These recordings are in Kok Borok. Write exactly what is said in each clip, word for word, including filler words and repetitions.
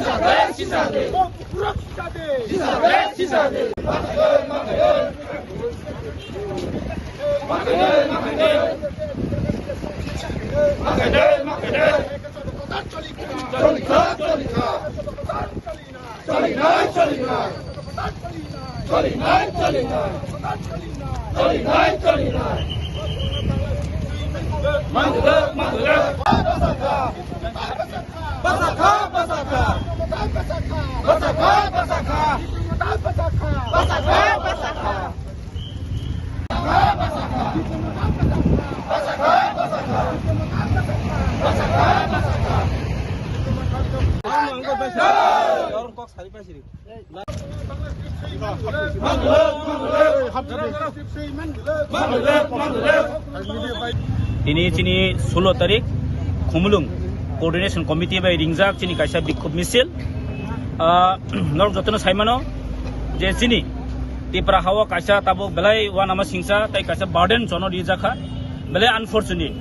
Sisa de, sisa de. Kokborok sisa de. Sisa de, sisa de. Choli kha, choli kha. Choli nai, choli nai. Choli nai, choli nai. Choli nai, choli nai. Manglak, manglak. Basa kha, basa kha. Basa kha, basa kha. Basa kha, basa kha. Tini chini sulo tarik Khumulwng Coordination Committee bai ringjak chini kaisa bikhub misil. Ah, norok jotono saimano je chini Tipra hao kaisa tabuk belai uanama singsa tei kaisa burden jono rijakha, belai unfortunate.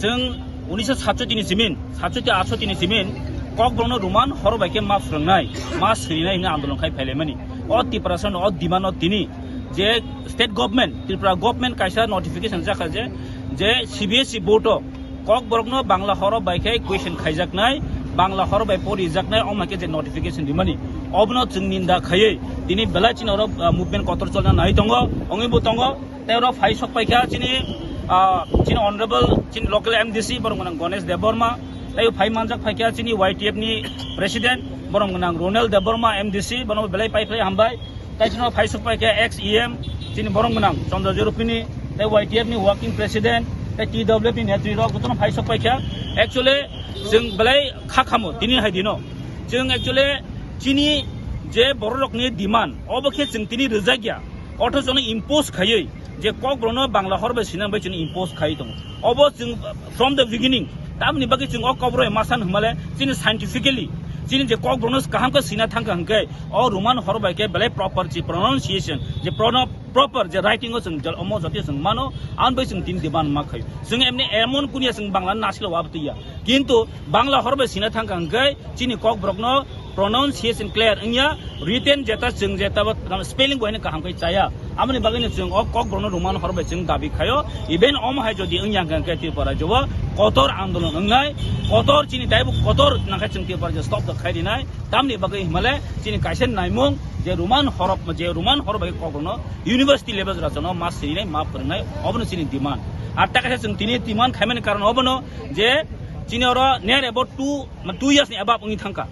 Chwng unisho satshoti ni simin, satshoti atshoti ni simin Kokborokno Roman horo bai khe ma phwrwngnai, ma swrinai hwnwi andolon khai phailaimani. O Tiprasano o demand-o tini je state government, Tripura government kaisa notification jakha je, je C B S E board-o Kokborokno Bangla horo bai khe question khaijaknai, Bangla horo bai porijaknai, omo hai khe je notification rimani. Obono chwng ninda khaiwi tini belai chini oro, ah, movement kotor cholna nai tongo, wngwi bo tongo. Tei oro phai sok paikha chini, ah, chini honorable, chini local M D C, borok gwnang Ganesh Debbarma. Tei phai manjak paikha chini Y T F ni president, borok gwnang Ronel Debbarma M D C, bono belai pai phlai hambai. Tei chini phai sok paikha ex E M, chini borok gwnang Chandra Jorupini, tei Y T F ni working president, tei T W F ni netri rok, jotono phai sok paikha. Actually, chwng belai kha khamo, tini hai dino. Chwng actually chini je borok rokni demand, obo khe chwng tini rwjak ya. Othocho no impose khaiwi je Kokborokno Bangla hor bai sina bai chini impose khaiwi tongo. Obo chwng from the beginning, tamni bagwi chwng o Kokborok bai ma san hwnmale chini scientifically chini je Kokborokno kaham khe sina thangkha hwnkhe o Roman hor bai khe belai proper chi pronunciation, je prono-, proper je writing o chwng jal omo jotio chwng mano, ang bai chwng tini demand ma khaio. Chwng emni emon kunia chwng Bangla nasilo wabtwi ya. Kintu Bangla hor bai sina thangkha hwnkhe chini Kokborokno pronunciation clear wngya, written jeta chwng jeta bo spelling bo haino kaham khe chaya. Amoni bagwino chwng o Kokborokno Roman hor bai chwng dabi khaio. Even omo hai jodi wngya hwnkhe Tripura rajyo o kotor andolon wngnai, kotor chini taibo kotor nangkhe chwng Tripura rajyo stop da khai rinai. Tamni bagwi himale chini kaisa naimung je Roman hor, je Roman hor bai Kokborokno university level jora chano ma sirinai, ma phwrwngnai, obono chini demand. Ar ta kaisa chwng tini demand khaimani karon obono je chini oro near about two, two years ni above wngwi thangkha.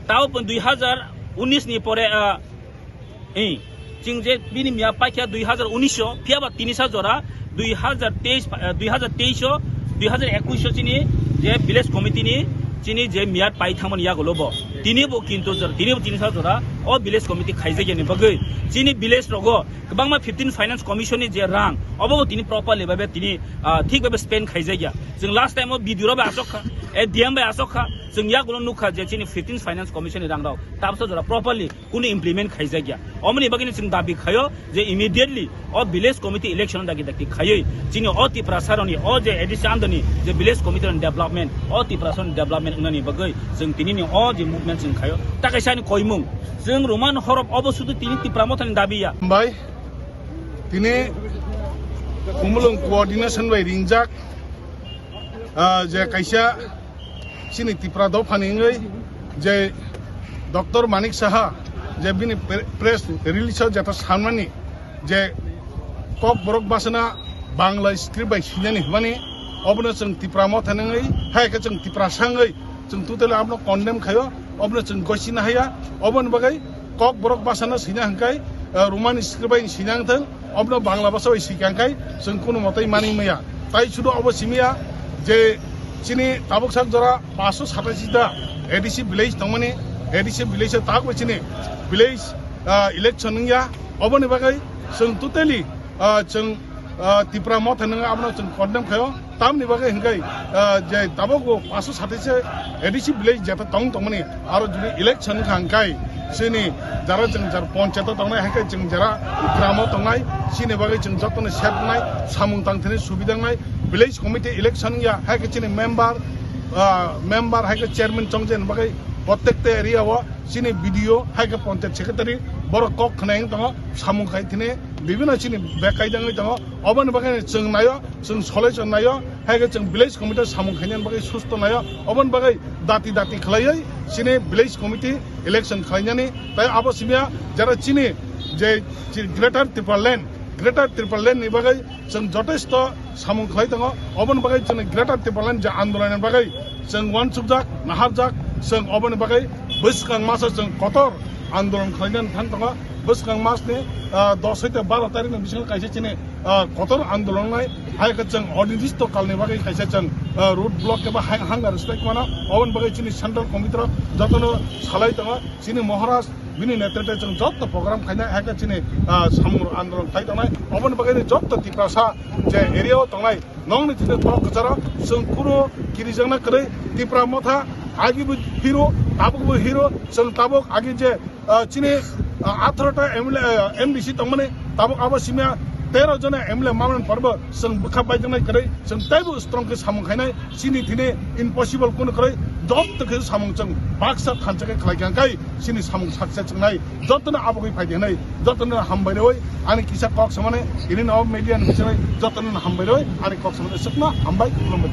Tao pun dui hazar unis ni pore, ah, eh, chwng je bini miya paikha dui hazar unis o, phiya ba tini sa jora dui hazar teis, ah, dui hazar teis o, dui hazar ekuis o chini je village committee ni chini je miyat pai thangmani yagulo bo. Tini bo kintu jor-, tini bo tini sa jora o village committee khaijakya ni bagwi chini village rogo kwbangma fifteen Finance Commission ni je rang, obo bo tini properly babe tini, ah, thik babe spend khaijakya. Chwng last time o B D O bai asok kha, A D M bai asok kha, chwng yagulo nukha je chini fifteen Finance Commission ni rang rok tabsa jora properly kunu implement khaijakya. Omoni bagwino chwng dabi khaio je immediately o village committee election dagi dagi khaiwi chini o Tiprasa rokni o je A D C andoni je village committee rokni development, o Tiprasa rokni development wngnani bagwi chwng tinini o je movement chwng khaio. Ta kaisa ni koimung, chwng Roman horof obo sudu tini Tipra Mothani dabi ya. Bai, tini Khumulwng coordination bai ringjak, ah, je kaisa chini Tipra dophani wngwi Je Doctor Manik Saha je bini pre-, press release o jeta sanmani je Kokborok bhasha no Bangla script bai sinani hwnmani, obono chwng Tipra Motha nangwi, hai khe chwng Tiprasa wngwi chwng totally abono condemn khaio, obono chwng gosi nahaya, oboni bagwi Kokborok bhasha no sina hwnkhe, eh, Roman script bai sina wngthwng, obono Bangla bhasha bai sika hwnkhe chwng kunu motai mani maya. Tai sudu obo simiya je chini tabuk sak jora paanso satashi ta A D C village tongmani, A D C village o tabuk chini village, ah, election wngya, oboni bagwi chwng totally, ah, chwng, ah, Tipra Motha nangwi abono chwng condemn khaio. Tamni bagwi hwnkhe, ah, je tabuk bo paanso satashi A D C village jeta tong tongmani, aro jodi election wngkha hwnkhe chini jara chwng jar ponchayat o tongnai, hai khe chwng jara gram o tongnai, chini bagwi chwng jotono safe wngnai, samung tang thani subida wngnai, village committee election wngya, hai khe chini member, ah, member hai khe chairman chongjani bagwi prottekta area o chini B D O hai khe ponchayat secretary borok kok khwnai wng tongo, samung khai thini bibino chini bek kaijak wngwi tongo, oboni bagwi chwng naio. Chwng solution naio, hai khe chwng village committee samung khainani bagwi susto naio, oboni bagwi dati dati khlaiwi chini village committee election khlainani, tai abo simiya jara chini je chi-, Greater Tipraland, Greater Tipraland ni bagwi chwng jotesto samung khlai tongo, oboni bagwi chwng Greater Tipraland je andolon ni bagwi chwng uansukjak, naharjak, chwng oboni bagwi bwskang masa chwng kotor andolon khlainani thang tongo. Bwskang mas ni, ah, dos hoite baro tarikh ni bisingo kaisa chini, ah, kotor andolon nai, hai khe chwng onirdisto kalni bagwi kaisa chwng, ah, road block eba hang-, hunger strike mano, oboni bagwi chini central committee rok jotono salai tongo, chini Maharaj bini netrite chwng joto program khainai, hai khe chini, ah, samung andolon khai tongnai, oboni bagwi joto Tiprasa je area o tongnai, nokni thani tok kwcharo chwng kunu kirijakna kwrwi, Tipra Motha agi bo hero, tabuk bo hero, chwng tabuk agi je, ah, chini, ah, atharo ta M L A, ah, M D C tongmani, tabuk abo simiya tero jona M L A mamani pharbo chwng bwkha baijaknai kwrwi, chwng teibo strong khe samung khainai, chini thini impossible kunu kwrwi, joto khe samung chwng baksa thansa khe khlai kha, hwnkhe chini samung success wngnai, jotono abogwi phai di hwnwi, jotono hambai rwi, ani kisa kok samani, ini no media ni bisingwi jotono hambai rwi, ani kok samani swkno hambai, khulumbai.